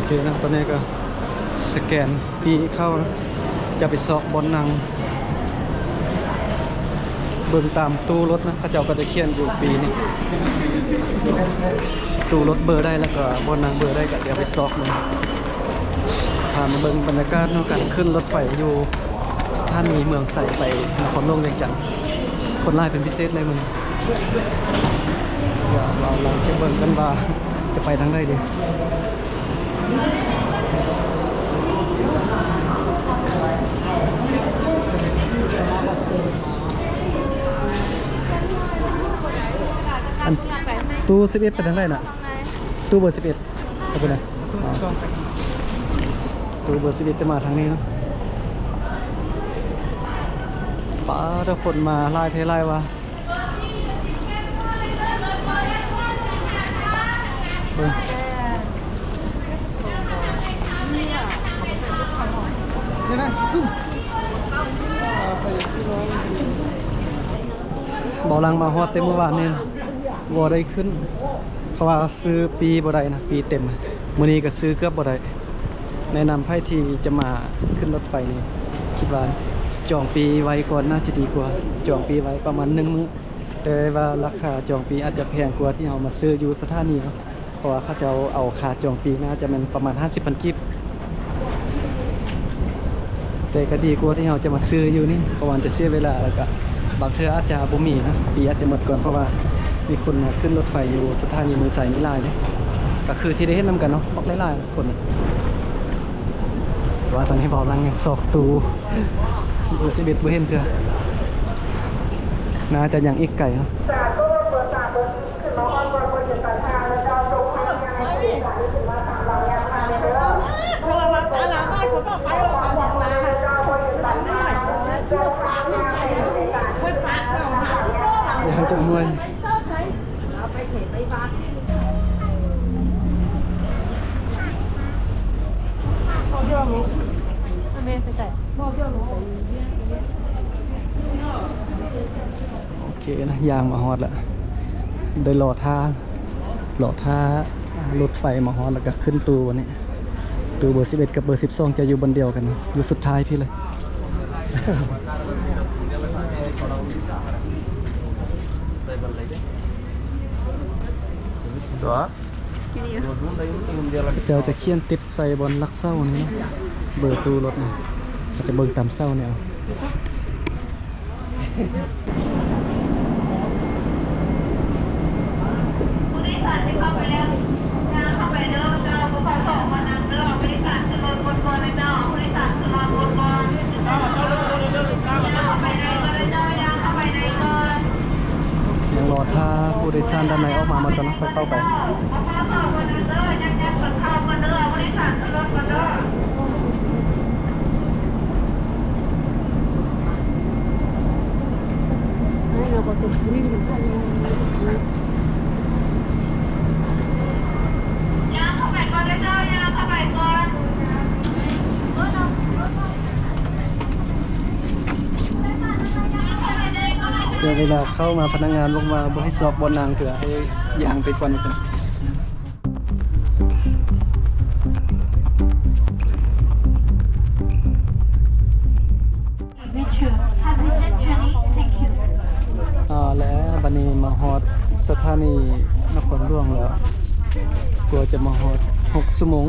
ເຄເນາະ ຕອນນີ້ກໍສະແກນປີ້ເຂົ້ານະ ຈະໄປຊອກບ່ອນນັ່ງ ເບິ່ງຕາມຕູ້ລົດນະ ເຂົາເຈົ້າກໍຈະຂຽນຢູ່ປີ້ນີ້ ຕູ້ລົດເບີໃດ ແລ້ວກໍບ່ອນນັ່ງເບີໃດ ກໍດຽວໄປຊອກເບິ່ງ ພາມາເບິ່ງບັນຍາກາດເນາະ ການຂຶ້ນລົດໄຟຢູ່ສະຖານີເມືອງໄຊໄປນະຄອນຫຼວງວຽງຈັນ ຄົນຫຼາຍເປັນພິເສດໃນມື້ນີ້ ດຽວເຮົາລອງໄປເບິ່ງກັນວ່າຈະໄປທາງໃດດີ. ອັນ ຕູ້ສິບເອັດໄປທາງໃດນະ? ຕູ້ເບີສິບເອັດ ຂອບຄຸນນະ. ອໍ ຕູ້ເບີສິບເອັດຈະມາທາງນີ້ເນາະ. ປາດ ຄົນມາຫຼາຍແທ້ຫຼາຍວ່າ. ເບິ່ງ ເບົາຫຼັງມາຮອດແຕ່ມື້ວານນີ້ ບໍ່ໄດ້ຂຶ້ນ ເພາະວ່າຊື້ປີ້ບໍ່ໄດ້ນະ ປີ້ເຕັມ. ມື້ນີ້ກໍຊື້ເກືອບບໍ່ໄດ້. ແນະນຳໃຜທີ່ຈະມາຂຶ້ນລົດໄຟນີ້ ຄິດວ່າຈອງປີ້ໄວ້ກ່ອນໜ້າຈະດີກວ່າ ຈອງປີ້ໄວ້ປະມານໜຶ່ງມື້. ແຕ່ວ່າລາຄາຈອງປີ້ອາດຈະແພງກວ່າທີ່ເຮົາມາຊື້ຢູ່ສະຖານີເນາະ ເພາະວ່າເຂົາເຈົ້າເອົາຄ່າຈອງປີ້ໜ້າຈະແມ່ນປະມານຫ້າສິບພັນກີບ. ແຕ່ກໍດີກວ່າທີ່ເຮົາຈະມາຊື້ຢູ່ນີ້ ເພາະວ່າມັນຈະເສຍເວລາ ແລ້ວກໍບາງເທື່ອອາດຈະບໍ່ມີນະ ປີ້ອາດຈະໝົດກ່ອນ ເພາະວ່າມີຄົນມາຂຶ້ນລົດໄຟຢູ່ສະຖານີເມືອງໄຊນີ້ຫຼາຍເດ້. ກໍຄືທີ່ໄດ້ເຫັນນຳກັນເນາະ ບັກຫຼາຍໆ ຄົນ. ແຕ່ວ່າຕອນນີ້ເບົາຫຼັງຍັງຊອກຕູ້ເບີສິບເອັດບໍ່ເຫັນເທື່ອ ໜ້າຈະຍັງອີກໄກເນາະ. ຢ່າໃຫ້ຈົນເມື່ອຍ. ໂອເຄນະ ຍ່າງມາຮອດລະ ໄດ້ລໍຖ້າ ລໍຖ້າລົດໄຟມາຮອດ ແລ້ວກະຂຶ້ນຕູ້ບັດນີ້. ຕູ້ເບີສິບເອັດກັບເບີສິບສອງຈະຢູ່ບ່ອນດຽວກັນ ຢູ່ສຸດທ້າຍພີ້ເລີຍ. ເຈົ້າຈະຂຽນຕິດໃສ່ບ່ອນຫຼັກເສົານີ້ເນາະ ເບີຕູ້ລົດນີ້ ເຂົາຈະເບິ່ງຕາມເສົານີ້ເອົາ. ຜູ້ໂດຍສານທີ່ເຂົ້າໄປແລ້ວ ຍ່າງເຂົ້າໄປເດີເຈົ້າ ບໍ່ພາສອງມານຳເດີ. ຜູ້ໂດຍສານຂຶ້ນລົດໝົດກ່ອນເດີເຈົ້າ ຜູ້ໂດຍສານຂຶ້ນລົດໝົດກ່ອນ. ຍ່າງເຂົ້າໄປໃນກ່ອນເດີເຈົ້າ ຍ່າງເຂົ້າໄປໃນກ່ອນ. ຍັງລໍຖ້າຜູ້ໂດຍສານດ້ານໃນອອກມາໝົດກ່ອນເນາະ ຄ່ອຍເຂົ້າໄປ. ຍ່າງເຂົ້າໄປກ່ອນເດີເຈົ້າ ຍ່າງເຂົ້າໄປກ່ອນ. ເວລາເຂົ້າມາພະນັກງານບອກວ່າບໍ່ໃຫ້ຊອກບ່ອນນັ່ງເທື່ອ ໃຫ້ຍ່າງໄປກ່ອນວ່າຊັ້ນ. ອ່າ ແລະ ບັດນີ້ມາຮອດສະຖານີນະຄອນຫຼວງແລ້ວ ກວ່າຈະມາຮອດ ຫົກຊົ່ວໂມງ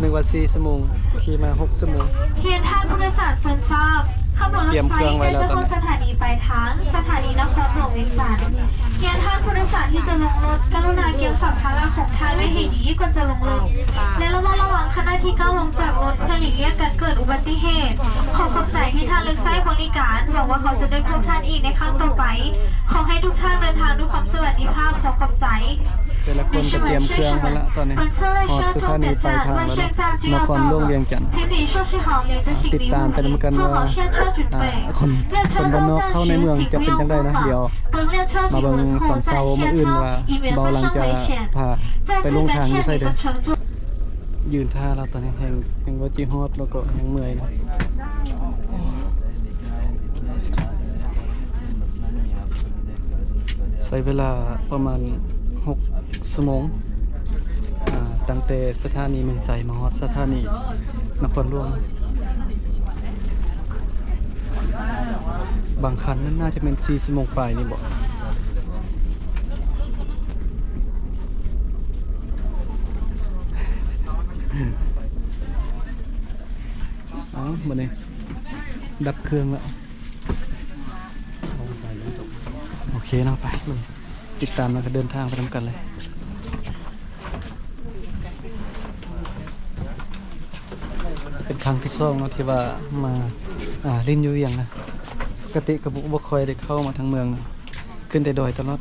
ນຶກວ່າສີ່ຊົ່ວໂມງ ຂີ່ມາຫົກຊົ່ວໂມງ. ຮຽນທ່ານຜູ້ໂດຍສານເຊີນຊາບ ຂະບວນລົດໄຟໃກ້ຈະຮອດສະຖານີປາຍທາງ ສະຖານີນະຄອນຫຼວງວຽງຈັນ. ຮຽນທ່ານຜູ້ໂດຍສານທີ່ຈະລົງລົດ ກະລຸນາກຽມສຳພາລະຂອງທ່ານໄວ້ໃຫ້ດີກ່ອນຈະລົງລົດ. ແລະ ລະມັດລະວັງຂະນະທີ່ກ້າວລົງຈາກລົດ ເພື່ອຫຼີກລ້ຽງການເກີດອຸບັດຕິເຫດ. ຂໍຂອບໃຈທີ່ທ່ານເລືອກໃຊ້ບໍລິການ. ຫວັງວ່າເຮົາຈະໄດ້ພົບທ່ານອີກໃນຄັ້ງຕໍ່ໄປ. ຂໍໃຫ້ທຸກທ່ານເດີນທາງດ້ວຍຄວາມສະຫວັດດີພາບ. ຂໍຂອບໃຈ. ແຕ່ລະຄົນກໍຕຽມເຄື່ອງມາລະ ຕອນນີ້ຮອດສະຖານີປາຍທາງແລ້ວເນາະ ນະຄອນຫຼວງວຽງຈັນ. ຕິດຕາມໄປນຳກັນວ່າ ອ່າ ຄົນ ຄົນບ້ານນອກເຂົ້າໃນເມືອງຈະເປັນຈັ່ງໃດນະ. ດຽວມາເບິ່ງຕອນເຊົ້າມື້ອື່ນວ່າເບົາຫຼັງຈະພາໄປຫຼົງທາງຢູ່ໃສເດີ້. ຢືນຖ້າລະຕອນນີ້ແຮງ ແຮງວ່າຊິຮອດ ແລ້ວກໍແຮງເມື່ອຍນະ. ໃຊ້ເວລາປະມານຫົກຊົ່ວໂມງ ອາ ຕັ້ງແຕ່ສະຖານີເມືອງໄຊມາຮອດສະຖານີນະຄອນຫຼວງ. ບາງຄັນນັ້ນໜ້າຈະແມ່ນສີ່ຊົ່ວໂມງປາຍນີ້ບໍ? ເອົ້າ ບາດນີ້ດັບເຄື່ອງແລ້ວ. ໂອເຄເນາະ ໄປເບິ່ງ ຕິດຕາມ ແລ້ວກໍເດີນທາງໄປນຳກັນເລີຍ. ເປັນຄັ້ງທີສອງເນາະ ທີ່ວ່າມາ ອ່າ ຫຼິ້ນຢູ່ວຽງນະ. ປົກກະຕິກໍບໍ່ ບໍ່ຄ່ອຍໄດ້ເຂົ້າມາທາງເມືອງນະ ຂຶ້ນແຕ່ດອຍຕະຫຼອດ.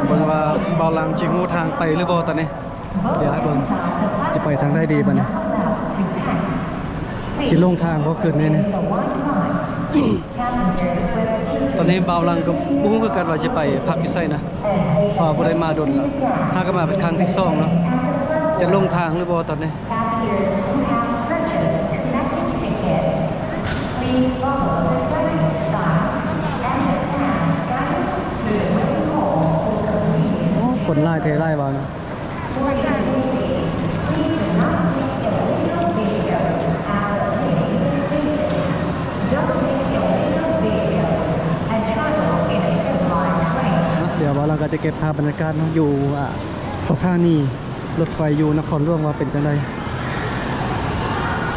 ເບິ່ງວ່າບ່າວຫຼັງຊິຮູ້ທາງໄປຫຼືບໍ່ຕອນນີ້. ດຽວໃຫ້ເບິ່ງ ຊິໄປທາງໃດດີບາດນີ້ ຊິຫຼົງທາງບໍ່ຄືນນີ້. ຕອນນີ້ບ່າວຫຼັງກໍບໍ່ຮູ້ຄືກັນວ່າຊິໄປພັກຢູ່ໃສນະ ເພາະວ່າບໍ່ໄດ້ມາດົນແລ້ວ ຫາກໍມາເປັນຄັ້ງທີສອງເນາະ. ຈະຫຼົງທາງຫຼືບໍ່ຕອນນີ້? Passengers who have purchased connecting tickets, please follow the correct signs and the staff's guidance to the waiting hall for convenience. ໂອ້ ຄົນຫຼາຍແທ້ຫຼາຍວ່ານະ. For your safety, please do not take illegal videos after leaving the station. Don't take illegal videos and travel in a civilized way. ດຽວບ່າວຫຼັງກໍຈະເກັບພາບບັນຍາກາດເນາະ ຢູ່ ອ່າ ສະຖານີ ລົດໄຟຢູ່ນະຄອນຫຼວງວ່າເປັນຈັ່ງໃດ.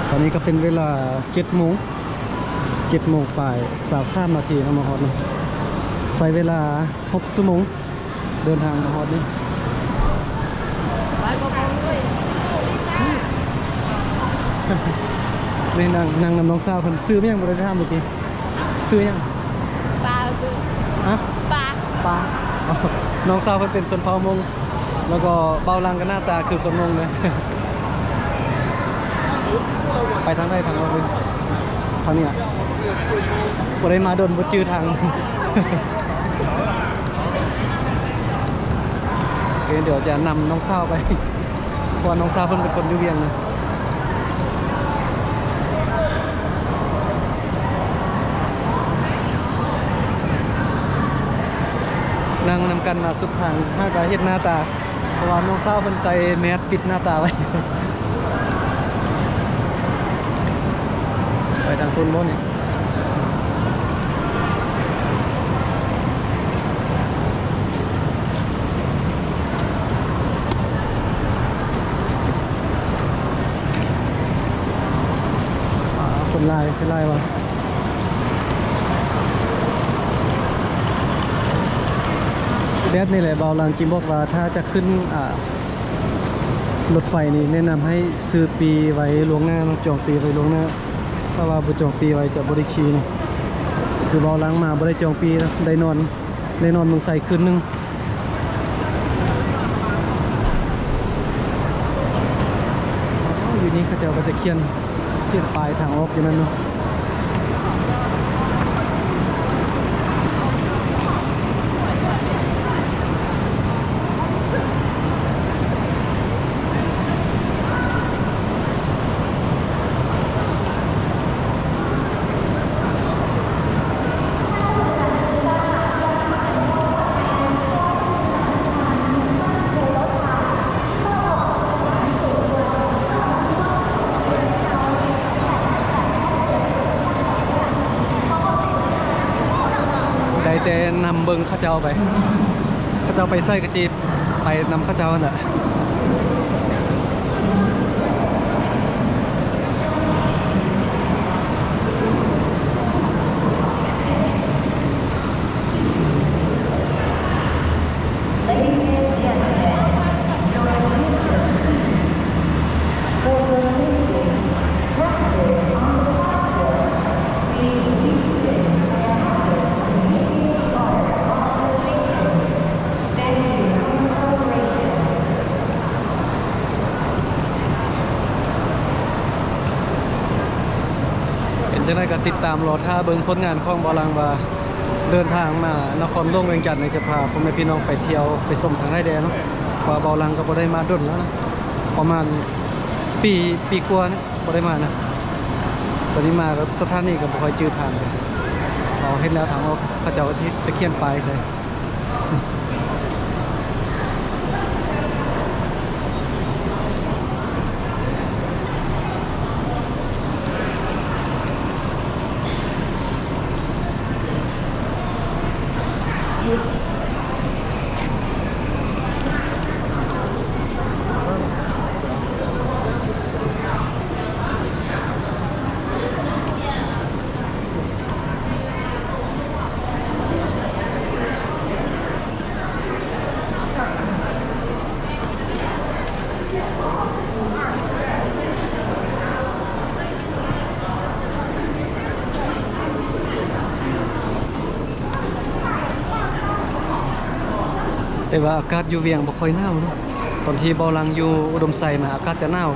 ຕອນນີ້ກໍເປັນເວລາເຈັດໂມງ ເຈັດໂມງປາຍຊາວສາມນາທີເນາະ ມາຮອດເນາະ. ໃຊ້ເວລາຫົກຊົ່ວໂມງ ເດີນທາງມາຮອດນີ້. ນີ້ນັ່ງ ນັ່ງນຳນ້ອງສາວເພິ່ນ. ຊື່ຫຍັງ? ບໍ່ໄດ້ຖາມເມື່ອກີ້. ຊື່ຫຍັງ? ປາ. ຮະ? ປາ. ປາ. ນ້ອງສາວເພິ່ນເປັນຊົນເຜົ່າມົ້ງ ແລ້ວກໍບ່າວຫຼັງກໍໜ້າຕາຄືຄົນມົ້ງເລີຍ. ໄປທາງໃດ? ທາງອອກເລີຍ. ທາງນີ້ລະ. ບໍ່ໄດ້ມາດົນ ບໍ່ຈື່ທາງ. ໂອເຄ ດຽວຈະນຳນ້ອງສາວໄປ ເພາະວ່ານ້ອງສາວເພິ່ນເປັນຄົນຢູ່ວຽງນະ. ນັ່ງນຳກັນມາສຸດທາງ ຫາກະເຫັນໜ້າຕາ ເພາະວ່ານ້ອງສາວເພິ່ນໃສ່ແມສປິດໜ້າຕາໄວ້. ໄປທາງພຸ້ນບໍ່ນີ້? ອາ ຄົນຫຼາຍ ຄົນຫຼາຍວ່າ. ແບບນີ້ແຫຼະ ບ່າວຫຼັງຈິງບອກວ່າ ຖ້າຈະຂຶ້ນ ອ່າ ລົດໄຟນີ້ ແນະນຳໃຫ້ຊື້ປີ້ໄວ້ລ່ວງໜ້າເນາະ, ຈອງປີ້ໄວ້ລ່ວງໜ້າ. ຖ້າວ່າບໍ່ຈອງປີ້ໄວ້ຈະບໍ່ໄດ້ຂີ່ເນາະ. ຄືເວົ້າຫຼັງມາບໍ່ໄດ້ຈອງປີ້ນະ, ໄດ້ນອນ ໄດ້ນອນເມືອງໄຊຄືນໜຶ່ງ. ຢູ່ນີ້ເຂົາເຈົ້າກໍຈະຂຽນ ຂຽນປ້າຍທາງອອກຢູ່ນັ້ນເນາະ. ໄດ້ແຕ່ນຳເບິ່ງເຂົາເຈົ້າໄປ, ເຂົາເຈົ້າໄປໃສກໍຊິໄປນຳເຂົາເຈົ້າຫັ້ນແຫຼະ. ຈັ່ງໃດກໍຕິດຕາມລໍຖ້າເບິ່ງຜົນງານຂອງບ່າວຫຼັງວ່າ ເດີນທາງມານະຄອນຫຼວງວຽງຈັນນີ້ ຈະພາພໍ່ແມ່ພີ່ນ້ອງໄປທ່ຽວໄປຊົມທາງໃດແດ່ເນາະ. ເພາະວ່າບ່າວຫຼັງກໍບໍ່ໄດ້ມາດົນແລ້ວເນາະ ປະມານປີ ປີກວ່ານີ້ບໍ່ໄດ້ມານະ. ຕອນນີ້ມາແບບສະຖານີກໍບໍ່ຄ່ອຍຈື່ທາງເລີຍ. ເຂົາເຮັດແລ້ວທາງອອກ ເຂົາເຈົ້າກໍຊິໄປຂຽນປ້າຍໃສ່. ແຕ່ວ່າອາກາດຢູ່ວຽງບໍ່ຄ່ອຍໜາວເນາະ. ຕອນທີ່ບ່າວຫຼັງຢູ່ອຸດົມໄຊມາ ອາກາດຈະໜາວ,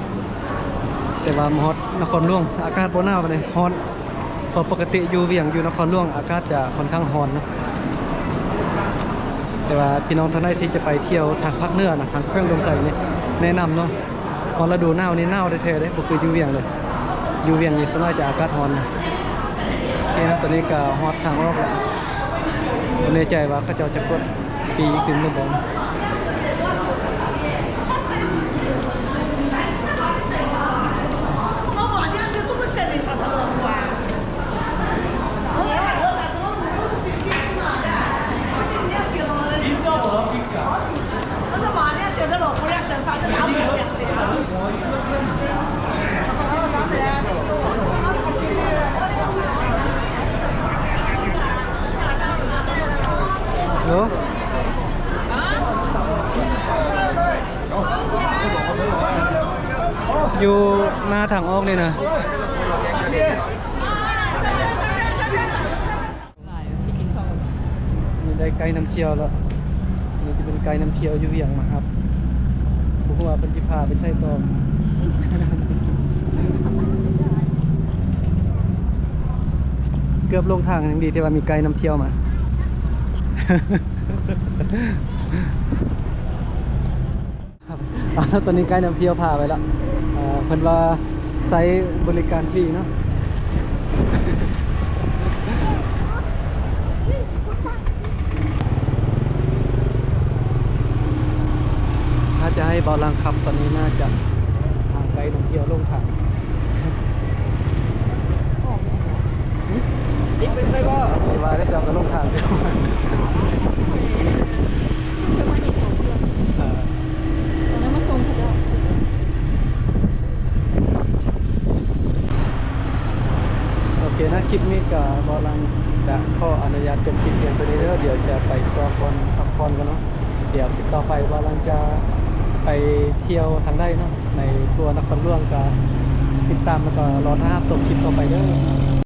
ແຕ່ວ່າມາຮອດນະຄອນຫຼວງ ອາກາດບໍ່ໜາວປານໃດ ຮ້ອນ. ເພາະປົກກະຕິຢູ່ວຽງ ຢູ່ນະຄອນຫຼວງ ອາກາດຈະຄ່ອນຂ້າງຮ້ອນເນາະ. ແຕ່ວ່າພີ່ນ້ອງທ່ານໃດທີ່ຈະໄປທ່ຽວທາງພາກເໜືອນະ ທາງແຂວງອຸດົມໄຊນີ້ ແນະນຳເນາະ. ຮອດລະດູໜາວນີ້ໜາວແທ້ໆເດ້ ບໍ່ຄືຢູ່ວຽງເລີຍ. ຢູ່ວຽງນີ້ສ່ວນຫຼາຍຈະອາກາດຮ້ອນນະ. ໂອເຄນະ ຕອນນີ້ກໍຮອດທາງອອກແລ້ວ. ບໍ່ແນ່ໃຈວ່າເຂົາເຈົ້າຈະເປີດປີອີກຕື່ມຫຼືບໍ່. ຢູ່ໜ້າທາງອອກນີ້ນະ. ນີ້ໄດ້ໄກນຳທ່ຽວແລ້ວ. ນີ້ຈະເປັນໄກນຳທ່ຽວຢູ່ວຽງມາຮັບ. ບໍ່ຮູ້ວ່າເພິ່ນຊິພາໄປໃສຕໍ່. ເກືອບຫຼົງທາງ, ຍັງດີທີ່ວ່າມີໄກນຳທ່ຽວມາ. ຕອນນີ້ໄກນຳທ່ຽວພາໄປແລ້ວ. ເອີ ເພິ່ນວ່າໃຊ້ບໍລິການຟຣີເນາະ. ຖ້າຈະໃຫ້ບ່າວຫຼັງຂັບ ຕອນນີ້ໜ້າຈະຫາໄກນຳທ່ຽວຫຼົງທາງ. ໄປໃສບໍ່? ວ່າແລ້ວເຈົ້າກໍຫຼົງທາງ. ເອີ ຕອນນັ້ນມາສົ່ງເຂົາເຈົ້າ. ໂອເຄນະ ຄລິບນີ້ກໍບ່າວຫຼັງຈະຂໍອະນຸຍາດຈົບຄລິບພຽງເທົ່ານີ້ເດີ. ດຽວຈະໄປຊອກບ່ອນພັກຜ່ອນກ່ອນເນາະ. ດຽວຄລິບຕໍ່ໄປບ່າວຫຼັງຈະໄປທ່ຽວທາງໃດເນາະ ໃນທົ່ວນະຄອນຫຼວງ ກໍຕິດຕາມ ແລ້ວກໍລໍຖ້າຮັບຊົມຄລິບຕໍ່ໄປເດີ.